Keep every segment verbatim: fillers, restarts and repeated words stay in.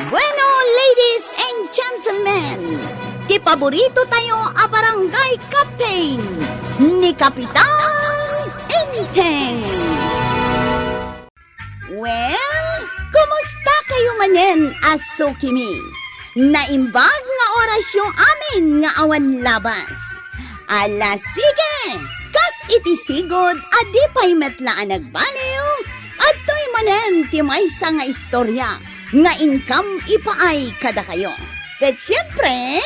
Bueno, ladies and gentlemen, ti paborito tayo a barangay captain, ni Kapitan Enteng. Well, kumusta kayo manen a sukimi? Naimbag nga orasyo amin nga awan labas. Ala, sige! Kas iti sigud a di pay met la a nagbaliw, adtoy manen ti maysa nga istorya nga inkam ipaay kadakayo. Ket siempre,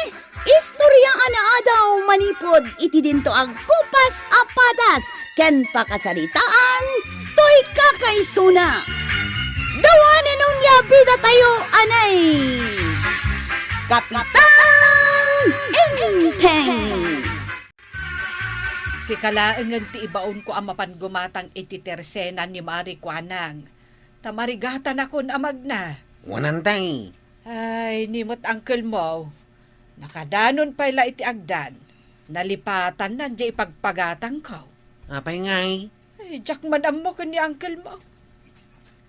istorya a naadaw manipud iti dinto a gupas a padas ken pakasaritaan toy kakaisuna. Dawanen onia bida tayo, anay! Kapitan Enteng! Sika laengen ti ibaonko a mapan gumatang iti tersena ni Mari Kuanang, ta marigatanakon a magna. Wanantay. Ay, ni met uncle mo, nakadanon pay la iti agdan, nalipatanna diay ipagpagatangko. Apay ngay? Ay, diak man ammo ken ni uncle mo.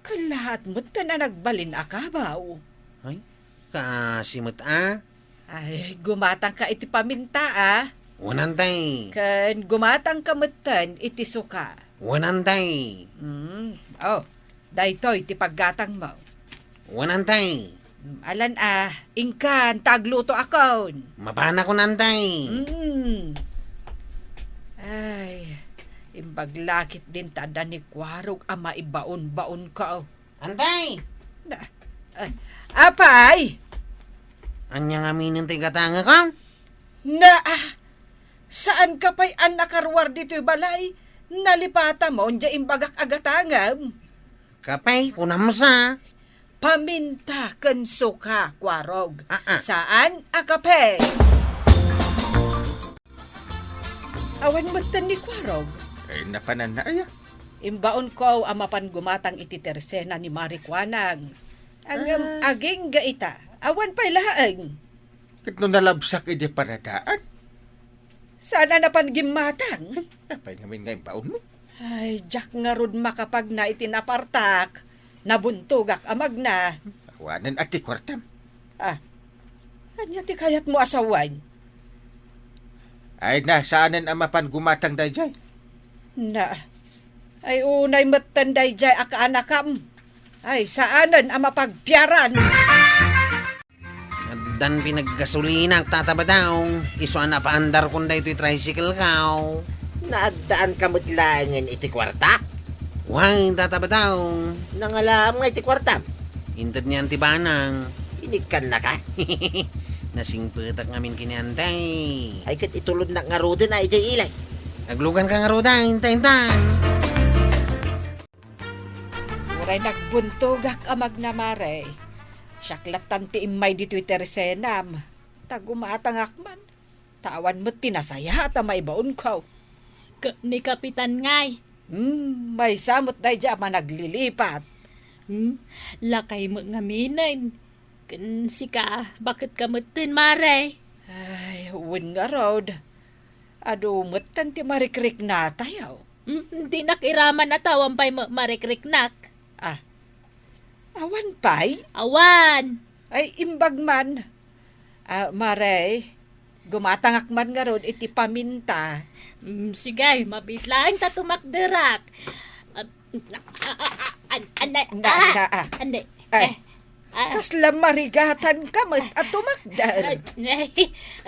Kellaat metten a nagbalin a kabaw. Ay, kaasi met a. Ay, gumatangka iti paminta a. Wanantay. Ken gumatangka metten iti suka. Wanantay. Mm, oh, daytoy ti paggatangmo. Wanantay. Mm, alan a, inkan, ta aglutoakon. Mapanakon, antay. Mm. Ay, imbag la ketdin ta adda ni Kuarog a maibaonbaonko. Antay! Na, ah, apay? Ania ngamin ti gatangekon? Na, ah, saanka pay a nakaruar ditoy balay? Nalipatam diay imbagak a gatangem. Kape, kunam sa. Paminta ken suka, Kuarog. Ah, ah. Saan a kape? Awan metten ni Kuarog. Ay, napananna aya? Imbaonko a mapan gumatang iti tersena ni Mari Kuanang. Ngem, ah, agingga ita, awan pay laeng. Ket no nalabsak idi paradaan? Saan a napan gimmatang? Ay, apay ngamin nga imbaonmo? Ay, diak ngarud makapagna iti napartak. Nabuntogak a magna. Awanen a ti kuartam. Ah, ania ti kayatmo a sawen? Ay na, saanen a mapan gumatang daydiay? Na, ay unay metten daydiay a kaanakam. Ay, saanen a mapagpiaran. Addan pinaggasolinak, Tata Badong. Isu a napaandarkon daytoy tricycle ko. Naagdaanka met laengen iti kuarta? Wen, Tata Badong. Nangalaam nga iti kuartam? Inted nian ti banang. Inikkannaka? Nasingpetak ngamin ken ni Antay. Ay, ket itulodnak ngaruden a idiay ilay. Agluganka ngaruden, inta, intan. Uray nagbuntogak a magna, Mare, siak lattan ti immay ditoy tersenam, ta gumatangak man, ta awan met ti nasayaat a maibaonko. Ket ni Kapitan ngay? Hmm, maysa met daydiay a managlilipat. Hmm, lakay met ngaminen. Ken sika, baket ka metten, Mare? Ay, wen ngarud. Adu metten ti marikriknatayo. Mm, dinak iraman a ta awan pay ma-, marikriknak. Ah, awan pay? Awan. Ay, imbag man. Ah, Mare, gumatangak man ngarud iti paminta. Mm, sige, mabiit laeng ta tumakderak. Ah, ah, ah, ah, an-, ane-, Na, ah, na, ah. ane-, Ay, eh, ah. Kasla marigatanka met a tumakder. Ay, ay,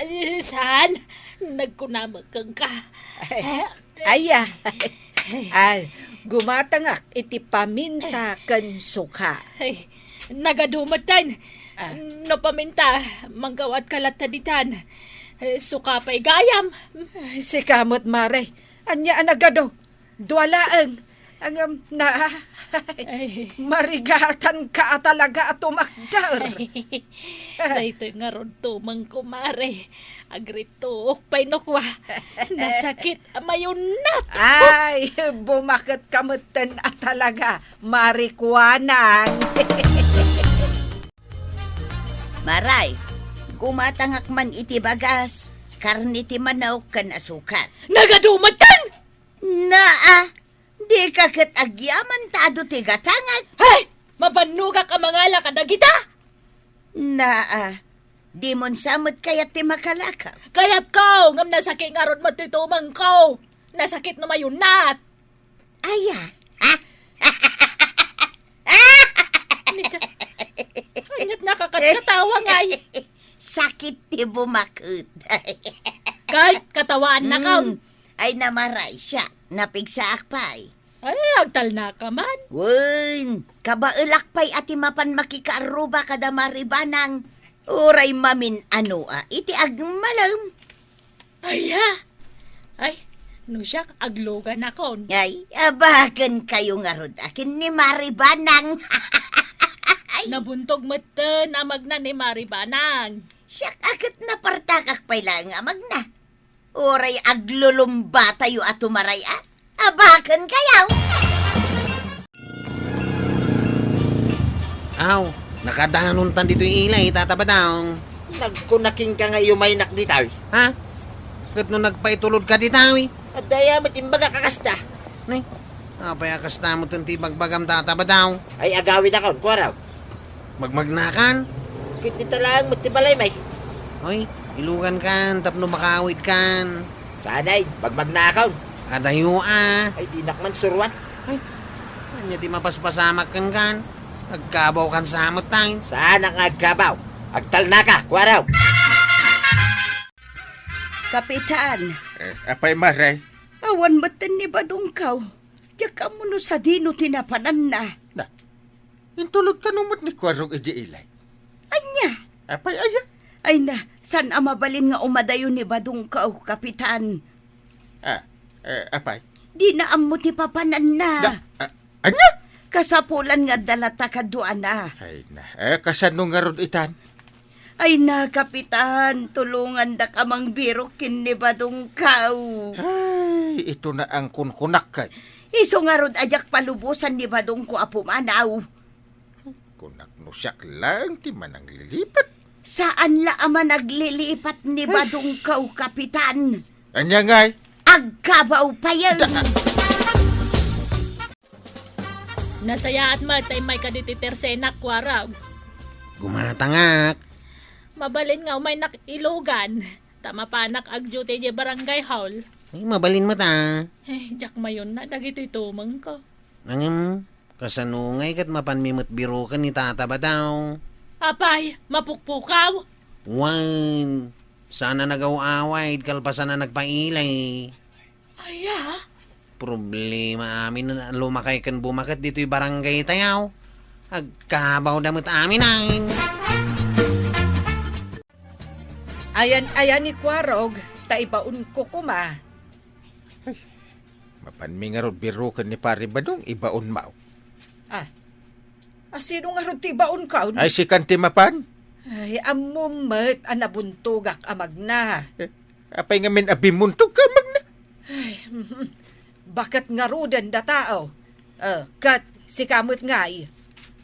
ay, saan? Nagkuna met kenka. Ay, eh, aya. Ay, gumatangak iti paminta ken suka. Ay, nagadu metten. Ah. No paminta, manggawat ka latta ditan. Eh, suka pay gayam. Ay, sika met, Mare. Ania a nagadu? Dua laeng. Ngem, na, ay, marigatanka a talaga a tumakder. Ay, daytoy ngarud tumengko, Mare. Agrituok pay no kua. Nasakit a mayunnat. Ay, bumaket ka metten a talaga, Mare Kuanang. Maray, gumatangak man iti bagas, karne ti manok ken asukar. Nagadu metten! Naa, dika ket agyaman ta adu ti gatangek. Hay! Mabannogak a mangala kadagita! Naa, dimon sa met kayat ti makalakaw? Kayatko! Ngem nasakit ngarud met ti tumengko! Nasakit no mayunat! Aya? Ha? Nika, aniat nga kakatkatawa ngay? Sakit ti bumaket. Ket katawaannakon. Mm. Ay, namaray siak. Napigsaak pay. Ay, agtalnaka man. Wen, kabaelak pay a ti mapan makikaarruba kada Mari Banang. Uray mamin-ano a iti agmalem. Aya! Ay, no siak, agluganakon. Ay, abakenkayo ngarud a ken ni Mari Banang. Ay. Nabuntog metten a magna ni Mari Banang. Siak a ket napartakak pay laeng a magna. Uray aglulumbatayo a tumaray a. Abakenkayo. Aw, nakadanontan ditoy ilay, Tata Badong. Nagkunak kenka nga iumaynak ditoy. Ha? Ket no nagpaitulodka ditoy? Adda aya met imbagak a kasta. Nay, apay a kasta met ti ibagbagam, Tata Badong? Ay, agawidakon, Kuarog. Magmagnakan? Ket dita laeng met ti balaymi. Hoy, ilugankan tapno makaawidkan. Sanay, magmagnakon. Adayo a. Ay, dinak man suruan. Ay, ania ti mapaspasamak kenkan? Agkabawkan sa met tayo. Saanak nga agkabaw. Agtalnaka, Kuarog. Kapitan. Eh, apay, Mare? Awan metten ni Badongko. Diak ammo no sadino ti napananna. Na, intulod kano met ni Kuarog idi ilay? Ania? Apay aya? Ay na, saan a mabalin nga umadayo ni Badongko, Kapitan. Ah, eh, apay? Dina ammo ti papananna. Da, ah, ania? Kasapulan nga adda latta kaduana. Ay na, eh, kasano ngarud itan? Ay na, Kapitan, tulongandak a mangbirok ken ni Badongko. Ay, ito na ang kunkunak kay. Isu ngarud a diak palubosan ni Badongko a pumanaw. Kunak no siak laeng ti mananglilipat. Saan la a managlilipat ni Badongko, Kapitan. Ania ngay? Agkabaw payen. Da- Nasayaat met ta immayka ditoy tersenak, Kuarog. Gumatangak. Mabalin nga umaynak ilugan, ta mapanak agduty idiay barangay hall. Ay, mabalin met a. Eh, diak mayunna dagitoy tumengko. Ngem, kasano ngay ket mapanmi met biroken ni Tata Badong? Apay, mapukpukaw? Wen, saan a nagaw-awid kalpasan a nagpailay. Aya? Problema amin a lumakay ken bumaket ditoy barangay tayo. Agkabawda met amin ay. Ayan-ayan ni Kuarog, ta ibaonko koma. Ay, mapanmi ngarud biroken ni Pari Badong, ibaonmo. Ah, asino ngarud ti ibaonko? Ay, sikan ti mapan? Ay, ammom met a nabuntogak a magna. Eh, apay ngamin a bimmuntogka a magna? Ay, mhm. Baket ngaruden da tao. Eh, ket sika met ngay,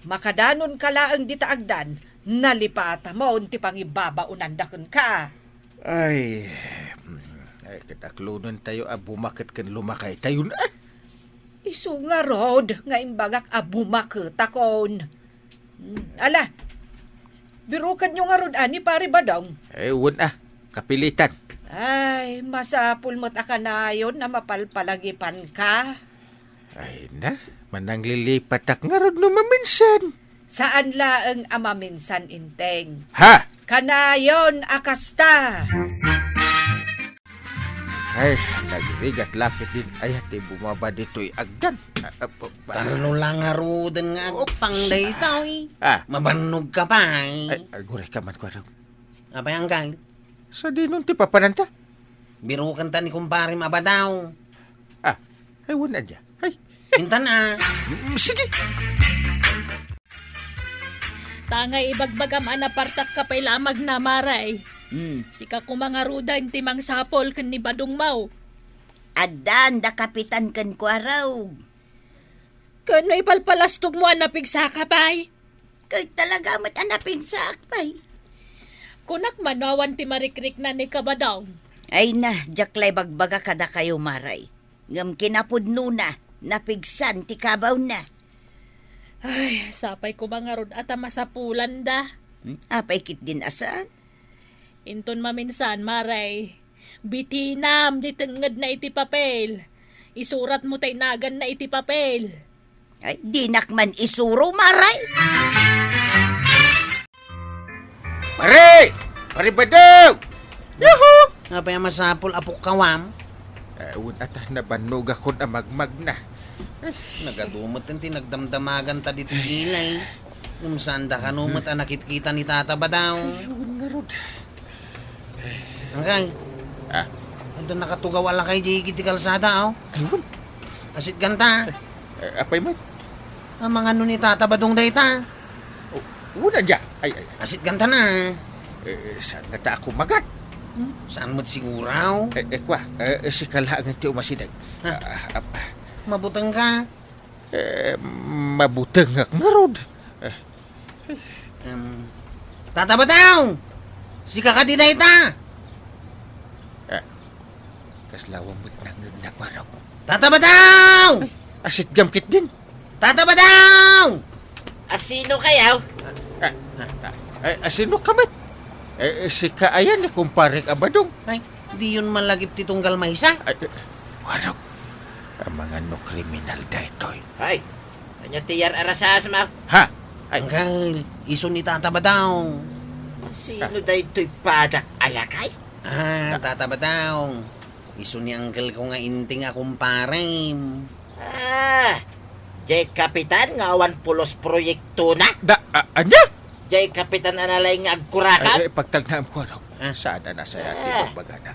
makadanonka laeng dita agdan, nalipatamon ti pangibabaonanda kenka. Ay, hmm, ay, ket aklonentayo a bumaket ken lumakaytayon, ah. Isu ngarud nga imbagak a bumaketakon. Hmm, ala, birokenyo ngarud a ni Pari Badong? Eh, wen a, kapilitan. Ay, masapul met a kanayon a mapalpalagipanka. Ay na, mananglilipatak ngarud no maminsan. Saan laeng a maminsan, Inteng. Ha? Kanayon a kasta. Ay, nagrigat lakit din aya ti bumaba ditoy agdan. Ah, ah, pa- pa- Tarlo lang ngaruden nga Oh, agpang siya. Daytoy. Ah. Mabannogka pay. Ay, aguray ka man, Kuarog. Apay, Angkal? Sadino ti papananta? Birokenta ni kumparem a Badong. Ah, ay, wen a dia. Ay. Intan a. Mm, sige. Ta ngay ibagbagam a napartakka pay la a magna, Mare. Hmm. Sika koma ngaruden ti mangsapul ken ni Badongmo. Addan da Kapitan ken Kuarog. Ken no ipalpalastogmo a napigsaka pay? Ket talaga met a napigsaak pay. Kunak mano awan ti marikrikna ni Kabadong. Ay na, diak la ibagbaga kadakayo, Mare. Ngem kinapudnona, napigsan ti kabawna. Ay, sapay koma ngarud a ta masapulanda. Hmm? Apay ketdin a saan? Inton maminsan, Mare, bitinam di tengngedna iti papel. Isuratmo tay naganna iti papel. Ay, dinak man isuro, Mare. Pare! Pare Badong! Yuhu! Apay a masapul a pukkawam? Eh, wen ata nabannogakon a magmagna. Nagadu met ti nagdamdamaganta ditoy ilay. Ngem saanda kano met a nakitkita ni Tata Badong. Ay, wen ngarud. Angkay. Ah. Adda nakatugaw a lakay diay iti kalsada, aw. Ay, wen. Asitganta. Eh, apay met? Amangan no ni Tata Badong dayta. Oh, wen ania. Ay, ay, ay. Asitganta na. Eh, saan ngata a kumagat? Hmm? Saan met siguro, aw? Eh, eh, kua, eh, sika laengen ti umasideg. Ha? Ah, ah, ah. Mabutengka? Eh, mabutengak ngarud. Eh. Em, Tata Badong! Sika kadi dayta? Eh, kasla awan met nangngegna, Kuarog. Tata Badong! Ay, asitgam ketdin. Tata Badong! Asino kayaw? Ah, ah, ah, eh, asino ka met? Eh, eh, sika aya ni kumparek a Badong. Ay, diyon malagip ti tunggal maysa? Ay, eh, Kuarog, amangan no kriminal daytoy. Ay, ania ti yar-arasaas, ma? Ha? Ay. Angkay, isu ni Tata Badong. Sino daytoy padak a lakay? Ah, Tata Badong. Isu ni angkelko nga inting a kumparem. Ah, jay kapitan nga awan pulos proyektona? Da, a-, ania? Jay kapitan a nalaing nga agkurakam? Ay, ay, pagtalnaem, Kuarog. Ah. Saan a nasayaat ti Ah. bagbagana?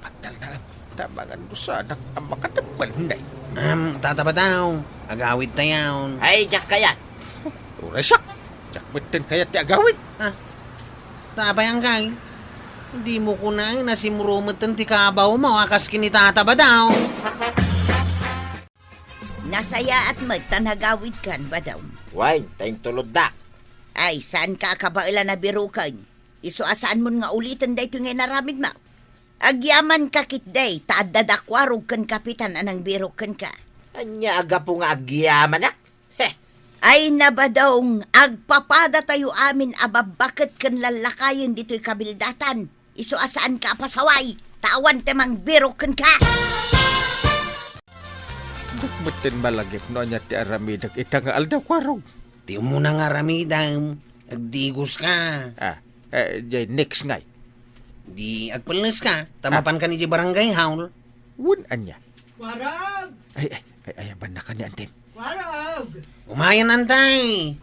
Pagtalnaem. Ta amangan no saanak a makatembelnay. Am, Tata Badong, agawidtayon. Ay, diak kayat. Uray siak. Diak metten kayat ti agawid. Ah. Ta apay, angkay? Dimo kunaen a simro metten ti kabawmo a kas ken ni Tata Badong. Nasayaat met ta nagawidkan, Badong. Wen, ta intulodda. Ay, saanka a kabaelan a biroken. Isu a saanmon nga uliten daytoy nga inaramidmo. Agyamanka ketdi, ta adda da Kuarog ken kapitan a nangbirok kenka. Ania a gapu nga agyamanak? Heh! Ay, Badong, agpapadatayo amin a babbaket ken lallakayen ditoy kabildatan. Isu a saanka a pasaway, ta awan ti mangbirok kenka. Diak metten malagip no ania ti aramidek ita nga aldaw, Kuarog. Ti umuna nga aramidem, agdigoska. Ah, eh, jay next ngay. Di agpelleska, ta Ah. mapanka idiay barangay hall. Wen ania? Kuarog! Ay, ay, ay, ay, banna ka ni Antim. Kuarog! Umayen, Antay!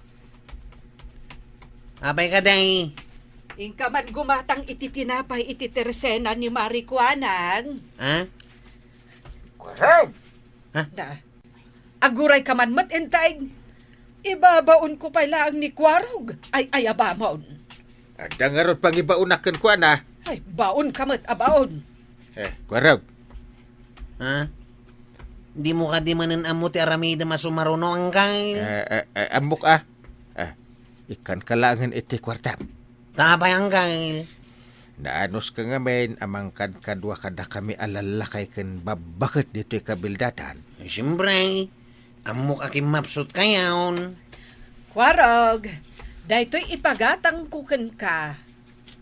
Apay kadi? Inka man gumatang iti tinapay iti tersena ni Mari Kuanang. Ha? Kuarog! Ha? Da. Agurayka man met, Enteng. Ibabaonko pay laeng ni Kuarog. Ay, ay, abamon. Adda ngarud pangibaonak kenkuana. Ay, baonka met a baon. Eh, Kuarog. Ha? Dimo kadi manen ammo ti aramidem a sumaruno, angkay? Eh, eh, eh, ammok a. Eh, ikkanka laengen iti kuartam. Ta apay, angkay? Naanuska ngamin a mangkadkadua kadakami a lallakay ken babbaket ditoy kabildatan. Ay, siempre. Ammok a kimmapsutkayon. Kuarog, daytoy ipagatangko kenka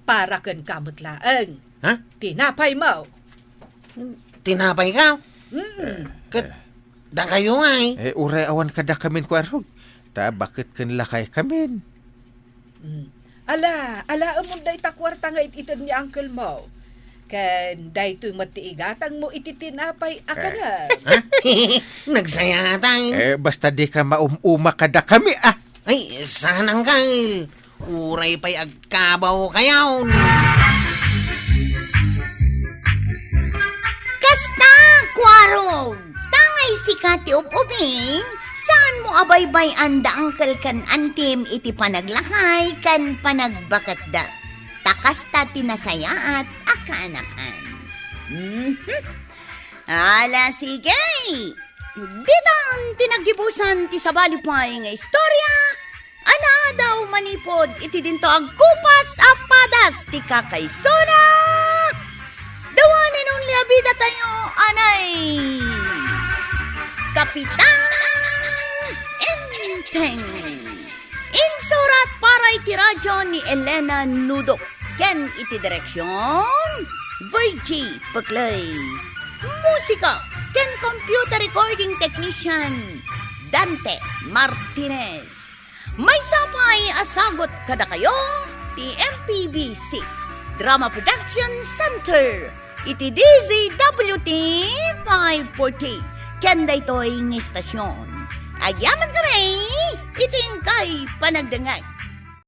para kenka met laeng. Ha? Tinapaymo. Tinapayka? Mm. Ket dakayo ngay? Eh, uray awan kadakamin, Kuarog. Ta baket ken lakaykamin. Mm. Ala, alaemon dayta kuarta nga it-ited ni uncle mo. Ken daytoy met ti igatangmo iti tinapay a Eh. kanem. Ha? Nagsayaat. Eh, basta dika maum-uma kadakami, ah. Ay, saan, angkay? Uray pay agkabawkayon. Kasta, Kuarog, tangay sika ti ub-ubing, saanmo a baybay-an da uncle ken antim iti panaglakay ken panagbaketda. Ta kasta ti nasayaat a kaanakan. Mhm. Ala, sige. Ditan ti naggibusan ti sabali pay nga istorya a naadaw manipud iti dinto agkupas a padas ti kakaisuna. The one and only a bida tayo, anay Kapitan Enteng. Insurat para Iti radyo ni Elena Nudo ken iti direksion, Virgie Pecley. Musika ken computer recording technician, Dante Martinez. Maysa pay a sagut kadakayo ti M P B C Drama Production Center iti D Z W T five forty ken daytoy nga istasyon. Agyaman kami iti inkay panagdengngeg.